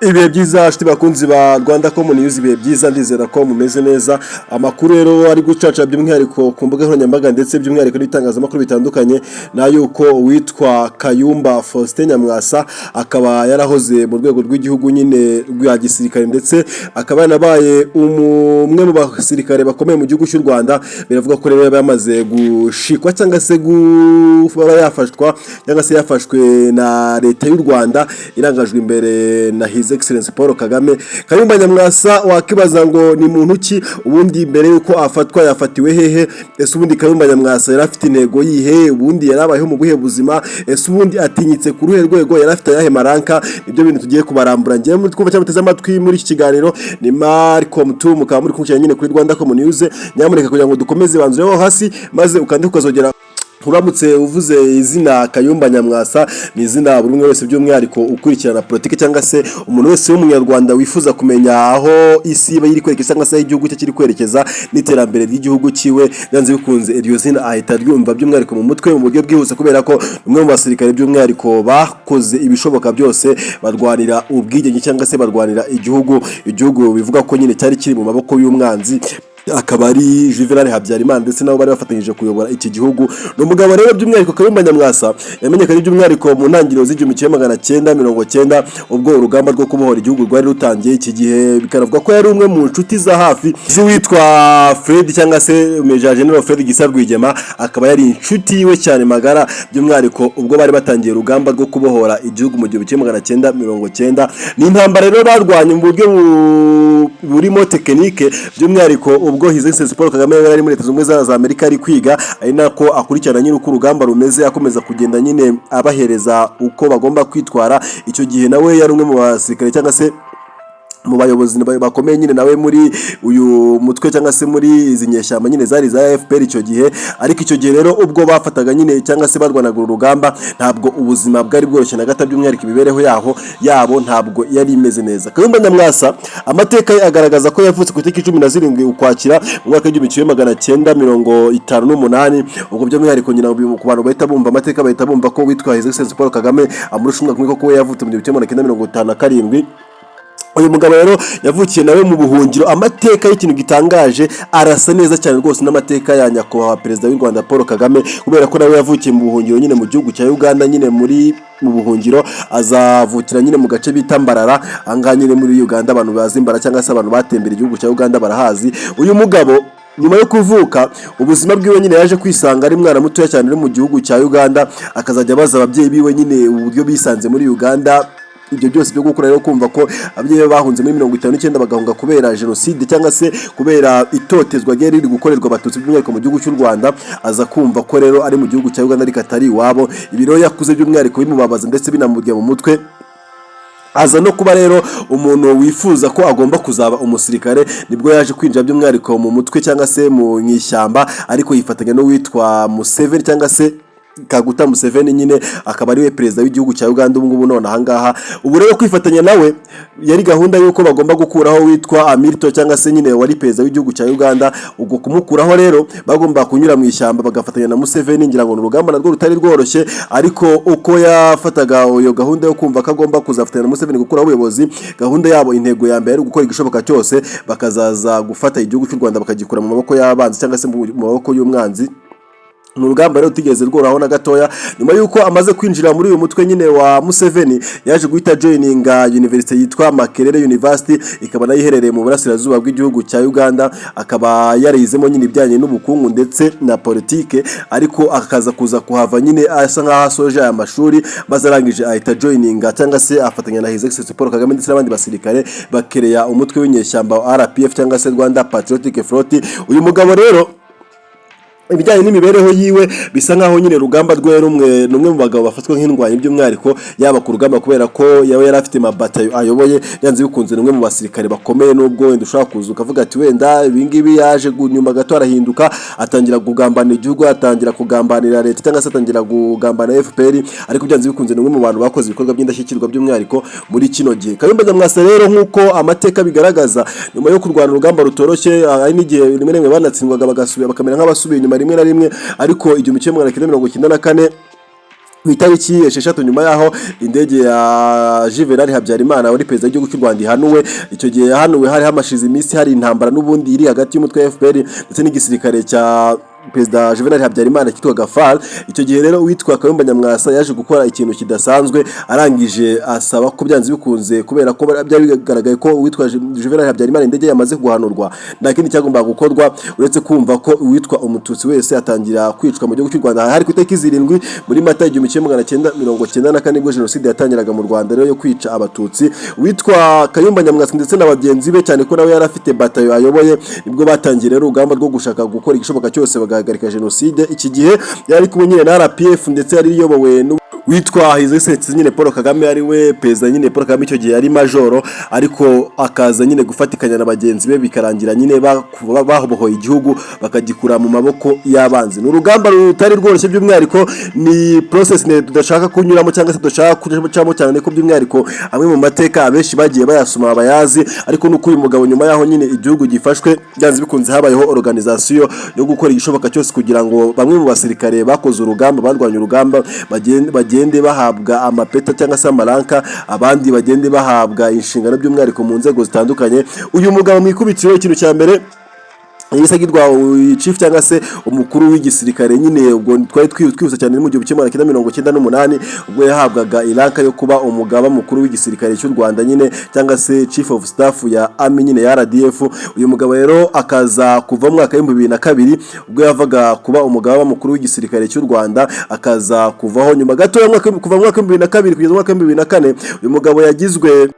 Ibihe byiza, nshuti bakunzi ba Rwanda Common News, ibihe byiza. Ndizera ko mumeze neza. Amakuru rero ari gucaca by'umwihariko ku mbuga nkoranyambaga ndetse by'umwihariko n'ibitangazamakuru bitandukanye ni ay'uko uwitwa Kayumba Faustin Nyamwasa, akaba yarahoze mu rwego rw'igihugu nyine rwa gisirikare, ndetse akaba yanabaye umwe mu basirikare bakomeye mu gihugu cy'u Rwanda, biravuga ko rero yaba yamaze gushikwa cyangwa se kuba yafashwa cyangwa se yafashwe na Leta y'u Rwanda irangajwe imbere na His Excellency Paul Kagame. Kayumba Nyamwasa, wakibaza ngo ni muntu ki ubundi? Mbere yuko afatwa yafatiwe hehe? Ese ubundi Kayumba Nyamwasa yari afite intego yihe? Ubundi yarabayeho mu buhe buzima? Ese ubundi atinyitse ku ruhe rwego? Yari afite ayahe maranka? Nibyo bintu tugiye kubarambura. Ngiye muri twumva cyangwa muteze amatwi muri iki kiganiro ni Marcom 2, mukaba muri kumukira nyine kuri Rwanda Common News. Nyamuneka kugira ngo dukomeze, banzureho hasi maze ukande ukazogera. Uramutse uvuze izina Kayumba Nyamwasa, ni izina buri umwe wese by'umwihariko ukurikirana politiki cyangwa se umuntu wese w'Umunyarwanda wifuza kumenya aho isi iba iri kwerekeza cyangwa se aho igihugu cye kiri kwerekeza n'iterambere ry'igihugu cyiwe, byanze bikunze iryo zina ahita ryumva by'umwihariko mu mutwe mu buryo bwihuse, kubera ko umwe mu basirikare by'umwihariko bakoze ibishoboka byose barwanira ubwigenge cyangwa se barwanira igihugu, igihugu bivuga ko nyine cyari kiri mu maboko y'umwanzi, akaba ari Juvenal Habyarimana ndetse nabo bari bafatanyije kuyobora iki gihugu. Ni umugabo rero by'umwihariko Kayumba Nyamwasa yamenyekanye by'umwihariko mu ntangiriro z'1990, ubwo urugamba rwo kubohora igihugu rwari rutangiye. Iki gihe bikanavuga ko yari umwe mu nshuti za hafi z'uwitwa Fred cyangwa se Major General Fred Gisa Rwigema, akaba yari inshuti yiwe cyane magara, by'umwihariko ubwo bari batangiye urugamba rwo kubohora igihugu mu 1990. Ni intambara rero barwanye mu buryo burimo technique, by'umwihariko ubwo His Excellency Paul Kagame yari ari muri Leta Zunze Ubumwe za Amerika ari kwiga, ari nako akurikirana nyine uko urugamba rumeze, akomeza kugenda nyine abahereza uko bagomba kwitwara. Icyo gihe nawe yari umwe mu basirikare cyangwa se mu bayobozi bakomeye nyine nawe muri uyu mutwe cyangwa se muri izi nyeshyamba nyine zari za FPR icyo gihe. Ariko icyo gihe rero ubwo bafataga nyine cyangwa se barwanaga uru rugamba, ntabwo ubuzima bwari bworoshye na gato, by'umwihariko imibereho yaho yabo ntabwo yari imeze neza. Kayumba Nyamwasa, amateka ye agaragaza ko yavutse ku itariki 17 Ukwakira mu mwaka w'1958. Ubwo by'umwihariko nyina ku bantu bahita bumva amateka bahita bumva ko witwa His Excellency Paul Kagame amurusha umwaka umwe, kuko we yavutse mu 1957. Uyu mugabo rero yavukiye nawe mu buhungiro. Amateka y'ikintu gitangaje, arasa neza cyane rwose n'amateka ya nyakubahwa Perezida w'u Rwanda Paul Kagame, kubera ko nawe yavukiye mu buhungiro nyine mu gihugu cya Uganda, nyine muri mu buhungiro, azavukira nyine mu gace bita Mbarara, ahangaha nyine muri Uganda. Abantu bazi Mbarara cyangwa se abantu batembera igihugu cya Uganda barahazi. Uyu mugabo nyuma yo kuvuka, ubuzima bwiwe nyine yaje kwisanga ari mwana mutoya cyane uri mu gihugu cya Uganda, akazajya abaza ababyeyi biwe nyine uburyo bisanze muri Uganda. Ibyo byose byo gukura rero, kumva ko ababyeyi be bahunze muri 59, bagahunga kubera jenoside cyangwa se kubera itotezwa ryari riri gukorerwa Abatutsi by'umwihariko mu gihugu cy'u Rwanda, aza kumva ko rero ari mu gihugu cya Uganda ariko atari iwabo. Ibi rero yakuze by'umwihariko bimubabaza ndetse binamurya mu mutwe, aza no kuba rero umuntu wifuza ko agomba kuzaba umusirikare. Nibwo yaje kwinjira by'umwihariko mu mutwe cyangwa se mu ishyamba, ariko yifatanya n'uwitwa Museveni cyangwa se Kaguta Museveni nyine, akaba ariwe perezida w'igihugu cya Uganda ubu ngubu none ahangaha. Ubu rero kwifatanya nawe yari gahunda y'uko bagomba gukuraho witwa Amirito cyangwa se nyine wari perezida w'igihugu cya Uganda. Ubwo kumukuraho rero bagomba kunyura mu ishyamba bagafatanya na Museveni. Ngira ngo ni urugamba narwo rutari rworoshye, ariko uko yafataga iyo gahunda yo kumva ko agomba kuzafatanya na Museveni gukuraho ubuyobozi, gahunda yabo, intego ya mbere ari gukora igishoboka cyose bakazaza gufata igihugu cy'u Rwanda, bakagikura mu maboko y'abanzi cyangwa se mu maboko y'umwanzi. Ni urugamba rero rutigeze rworohaho na gatoya. Nyuma y'uko amaze kwinjira muri uyu mutwe nyine wa Museveni, yaje guhita joininga university yitwa Makerere University, ikaba nayo iherereye mu burasirazuba bw'igihugu cya Uganda, akaba yarizemo nyine ibijyanye n'ubukungu ndetse na politike. Ariko akaza kuza kuhava nyine asa nkaho asoje aya mashuri, maze arangije ahita joininga cyangwa se afatanya na His Excellency Paul Kagame ndetse n'abandi basirikare, bakereya umutwe w'inyeshyamba wa RPF cyangwa se Rwanda Patriotic Front. Uyu mugabo rero, ibijyanye n'imibereho yiwe, bisa nkaho nyine rugamba rwe rumwe, ni umwe mu bagabo bafatwa nk'indwanyi by'umwihariko yaba ku rugamba, kubera ko yaba yari afite mabatayo ayoboye. Yanze bikunze ni umwe mu basirikare bakomeye, nubwo wenda ushobora kuza ukavuga ati wenda ibingibi yaje nyuma gato arahinduka, atangira kugambanira igihugu, atangira kugambanira leta cyangwa se atangira kugambanira FPR, ariko byanze bikunze ni umwe mu bantu bakoze ibikorwa by'indashyikirwa by'umwihariko muri kino gihe. Kayumba Nyamwasa rero, nk'uko amateka bigaragaza, nyuma yo kurwana urugamba rutoroshye, hari n'igihe rimwe na rimwe banatsindwaga bagasubira, bakamera nk'abasubiye inyuma rimwe na rimwe, ariko 1994 Ku itariki 6, nyuma yaho indege ya Juvenal Habyarimana wari perezida w'igihugu cy'u Rwanda ihanuwe, icyo gihe yahanuwe hari hamashize iminsi hari intambara n'ubundi iri hagati y'umutwe wa FPR ndetse n'igisirikare cya Perezida Juvenal Habyarimana cyitwaga FAR. Icyo gihe rero uwitwa Kayumba Nyamwasa yaje gukora ikintu kidasanzwe, arangije asaba ko byanze bikunze, kubera ko byari bigaragaye ko uwitwa Juvenal Habyarimana indege yamaze guhanurwa, nta kindi cyagombaga gukorwa uretse kumva ko uwitwa Umututsi wese atangira kwicwa mu gihugu cy'u Rwanda. Hari ku itariki 7 muri Mata 1994, nibwo jenoside yatangiraga mu Rwanda rero yo kwica Abatutsi. Uwitwa Kayumba Nyamwasa ndetse na bagenzi be, cyane ko nawe yari afite batayo ayoboye, nibwo batangiye rero urugamba rwo gushaka gukora igishoboka cyose bagahagarika jenoside. Iki gihe yari kumwe nyine na RPF, ndetse yari iyobowe witwa His Excellency nyine Paul Kagame, ari we perezida nyine Paul Kagame. Icyo gihe yari majoro, ariko akaza nyine gufatikanya na bagenzi be, bikarangira nyine bahobohoye igihugu, bakagikura mu maboko y'abanzi. Ni urugamba rutari rworoshye, by'umwihariko ni process tudashaka kunyuramo cyangwa se tudashaka kucamo cyane, ko by'umwihariko amwe mu mateka abenshi bagiye bayasoma bayazi. Ariko nuko uyu mugabo, nyuma yaho nyine igihugu gifashwe, byanze bikunze habayeho organisation yo gukora igishoboka cyose kugira ngo bamwe mu basirikare bakoze urugamba, barwanya urugamba, bagende bahabwa amapeta cyangwa se amarank, abandi bagende bahabwa inshingano, by'umwihariko mu nzego zitandukanye. Uyu mugabo mu ikubitiro, ikintu cya mbere yahise agirwa chief cyangwa se umukuru w'igisirikare nyine. Ubwo twari twihuse cyane, mu 1998, ubwo yahabwaga irank yo kuba umugaba mukuru w'igisirikare cy'u Rwanda nyine, cyangwa se chief of staff ya army nyine ya RDF. Uyu mugabo rero akaza kuva mu mwaka wa 2002, ubwo yavaga kuba umugaba mukuru w'igisirikare cy'u Rwanda, akaza kuvaho nyuma gato, kuva mu mwaka wa 2002 kugeza mu mwaka wa 2004. Uyu mugabo yagizwe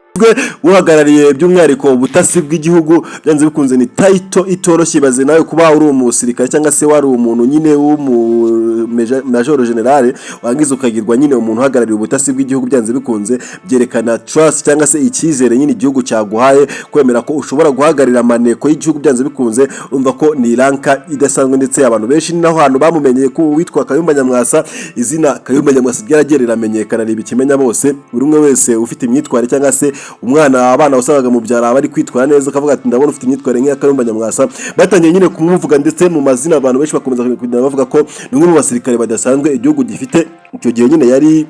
uhagarariye by'umwihariko ubutasi bw'igihugu. Byanze bikunze ni title itoroshye. Ibaze nawe kuba uri umusirikare cyangwa se wari umuntu nyine w'umumajoro generale, wangiza ukagirwa nyine umuntu uhagarariye ubutasi bw'igihugu. Byanze bikunze byerekana trust cyangwa se icyizere nyine igihugu cyaguhaye, kwemera ko ushobora guhagararira amaneko y'igihugu. Byanze bikunze urumva ko ni rank idasanzwe, ndetse abantu benshi ni naho hantu bamumenyeye ko witwa Kayumba Nyamwasa, izina Kayumba Nyamwasa ryaragiye riramenyekana, riba ikimenya bose. Buri umwe wese ufite imyitwarire cyangwa se umwana, abana wasangaga mu byaro bari kwitwara neza, akavuga ati: "Ndabona ufite imyitwarire nk'iya Kayumba Nyamwasa." Batangiye nyine kumuvuga ndetse mu mazina, abantu benshi bakomeza kugenda bavuga ko ni umwe mu basirikare badasanzwe igihugu gifite. Icyo gihe nyine yari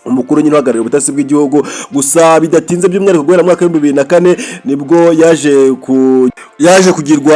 umukuru nyine uhagarariye ubutasi bw'igihugu. Gusa bidatinze, by'umwihariko guhera mu mwaka wa 2004, nibwo yaje kugirwa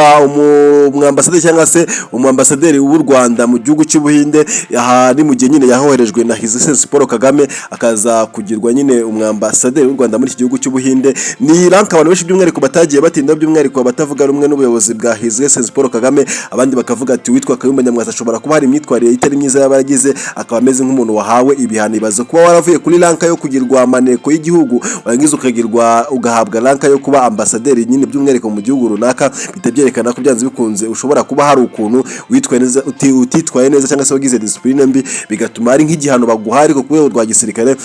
umwambasaderi cyangwa se umwambasaderi w'u Rwanda mu gihugu cy'Ubuhinde. Aha ni mu gihe nyine yahoherejwe na His Excellency Paul Kagame, akaza kugirwa nyine umwambasaderi w'u Rwanda muri iki gihugu cy'Ubuhinde. Ni rank abantu benshi by'umwihariko batagiye batinda, by'umwihariko abatavuga rumwe n'ubuyobozi bwa His Excellency Paul Kagame. Abandi bakavuga ati: "Witwa Kayumba Nyamwasa ashobora kuba hari imyitwarire itari myiza yaba yaragize, akaba ameze nk'umuntu wahawe ibihano." Ibaze kuba waravuye kuri rank yo kugirwa maneko y'igihugu, warangiza ukagirwa, ugahabwa rank yo kuba ambasaderi nyine by'umwihariko mu gihugu runaka, bihita byerekana ko byanze bikunze ushobora kuba hari ukuntu witwaye neza, utitwaye neza, cyangwa se wagize discipline mbi, bigatuma ari nk'igihano baguha, ariko ku rwego rwa gisirikare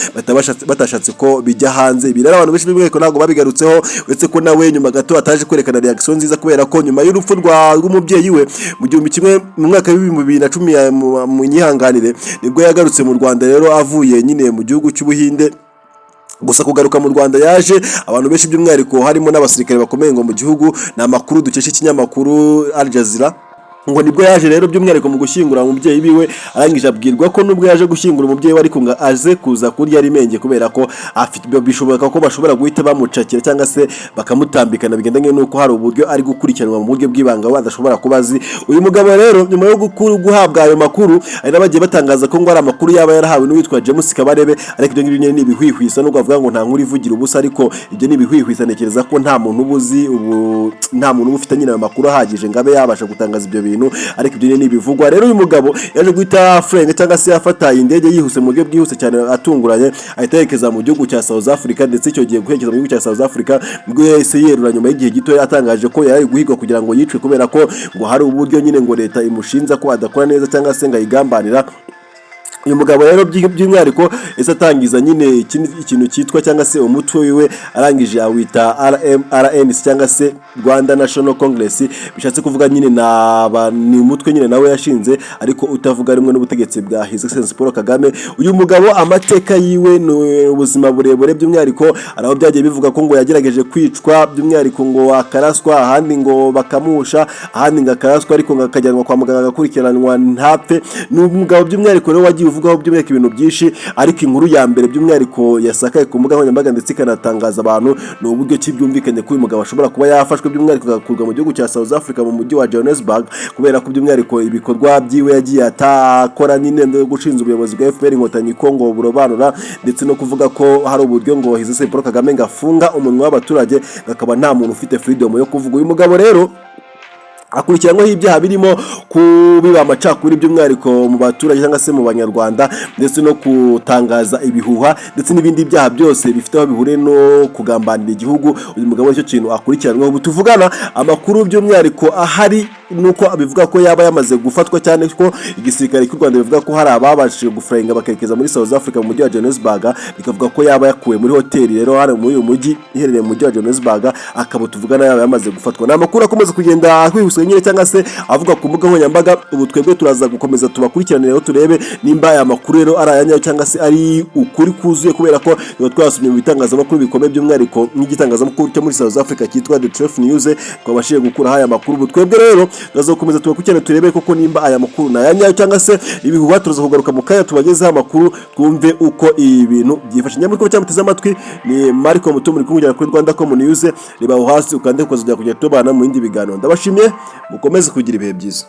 batashatse ko bijya hanze. Ibi rero abantu benshi by'umwihariko ntabwo babigarutseho, uretse ko nawe nyuma gato ataje kwerekana reaction nziza, kubera ko nyuma y'urupfu rw'umubyeyi we mu gihumbi kimwe mu mwaka wa 2010, mu nyihanganire, nibwo yagarutse mu Rwanda rero avuye nyine mu gihugu cy'Ubuhinde. Gusa kugaruka mu Rwanda yaje abantu benshi, by'umwihariko harimo n'abasirikare bakomeye ngo mu gihugu, ni amakuru dukesha ikinyamakuru Al Jazeera, ngo nibwo yaje rero by'umwihariko mu gushyingura umubyeyi wiwe, arangije abwirwa ko nubwo yaje gushyingura umubyeyi we, ariko ngo aze kuza kurya ari menge, kubera ko afite bishoboka ko bashobora guhita bamucakira cyangwa se bakamutambikana, bigendanye n'uko hari uburyo ari gukurikiranwa mu buryo bw'ibanga we adashobora kuba azi. Uyu mugabo rero, nyuma yo guhabwa ayo makuru, hari n'abagiye batangaza ko ngo ari amakuru yaba yarahawe n'uwitwa James Kabarebe, ariko ibyo ngibyo nyine ni ibihwihwisa, nubwo bavuga ngo nta nkuru ivugira ubusa, ariko ibyo ni ibihwihwisa. Ntekereza ko nta muntu uba uzi ubu, nta muntu uba ufite nyine ayo makuru ahagije ngo abe yabasha gutangaza ibyo bintu, ariko ibyo ni ibivugwa. Rero uyu mugabo yaje guhita frenga cyangwa se afata indege yihuse, mu buryo bwihuse cyane atunguranye, ahita yerekeza mu gihugu cya South Africa. Ndetse icyo gihe kwerekeza mu gihugu cya South Africa, nibwo yahise yerura nyuma y'igihe gito, yatangaje ko yari guhigwa kugira ngo yicwe, kubera ko ngo hari uburyo nyine ngo leta imushinja ko adakora neza cyangwa se ngo ayigambanira. Uyu mugabo rero by'umwihariko ese atangiza nyine ikintu cyitwa cyangwa se umutwe wiwe, arangije awita RM, RNC cyangwa se Rwanda National Congress, bishatse kuvuga nyine ni umutwe nyine nawe yashinze, ariko utavuga rumwe n'ubutegetsi bwa His Excellency Paul Kagame. Uyu mugabo amateka yiwe ni ubuzima burebure, by'umwihariko hari aho byagiye bivuga ko ngo yagerageje kwicwa, by'umwihariko ngo akaraswa, ahandi ngo bakamusha, ahandi ngo akaraswa, ariko ngo akajyanwa kwa muganga agakurikiranwa ntapfe. Ni umugabo by'umwihariko rero wagiye uvugwaho by'umwihariko ibintu byinshi, ariko inkuru ya mbere by'umwihariko yasakaye ku mbuga nkoranyambaga ndetse ikanatangaza abantu ni uburyo ki byumvikanye ko uyu mugabo ashobora kuba yafashwe, by'umwihariko agakurwa mu gihugu cya South Africa, mu mujyi wa Johannesburg, kubera ko by'umwihariko ibikorwa byiwe yagiye atakora nyine yo gushinja ubuyobozi bwa FPR Inkotanyi ko ngo burobanura, ndetse no kuvuga ko hari uburyo ngo His Excellency Paul Kagame ngo afunga umunwa w'abaturage, akaba nta muntu ufite freedom yo kuvuga. Uyu mugabo rero akurikiranyweho ibyaha birimo kubiba amacakubiri by'umwihariko mu baturage cyangwa se mu Banyarwanda, ndetse no gutangaza ibihuha, ndetse n'ibindi byaha byose bifite aho bihuriye no kugambanira igihugu. Uyu mugabo nicyo kintu akurikiranyweho. Ubu tuvugana, amakuru by'umwihariko ahari nuko bivuga ko yaba yamaze gufatwa, cyane ko igisirikare cy'u Rwanda bivuga ko hari ababashije gufurayinga bakerekeza muri South Africa, mu mujyi wa Johannesburg. Bikavuga ko yaba yakuwe muri hoteli rero hano muri uyu mujyi, iherereye mu mujyi wa Johannesburg, akaba tuvugana yaba yamaze gufatwa. Ni amakuru akomeza kugenda ahwihuswe nyine cyangwa se avuga ku mbuga nkoranyambaga. Ubu twebwe turaza gukomeza tubakurikiranire rero, turebe nimba aya makuru rero ari aya nyayo cyangwa se ari ukuri kuzuye, kubera ko tuba twasomye mu bitangazamakuru bikomeye, by'umwihariko nk'igitangazamakuru cyo muri South Africa cyitwa The Truth News, twabashije gukuraho aya makuru. Ubu twebwe rero turaza gukomeza tubakurikirane, turebe koko nimba aya makuru ni aya nyayo cyangwa se ibihuha. Turaza kugaruka mu kanya tubagezeho amakuru, twumve uko ibi bintu byifashe. Nyamara cyangwa muteze amatwi ni Marco Muto, muri kumugera kuri Rwanda Com News. Reba aho hasi ukande kujya tubana mu bindi biganiro. Ndabashimiye, mukomeze kugira ibihe byiza.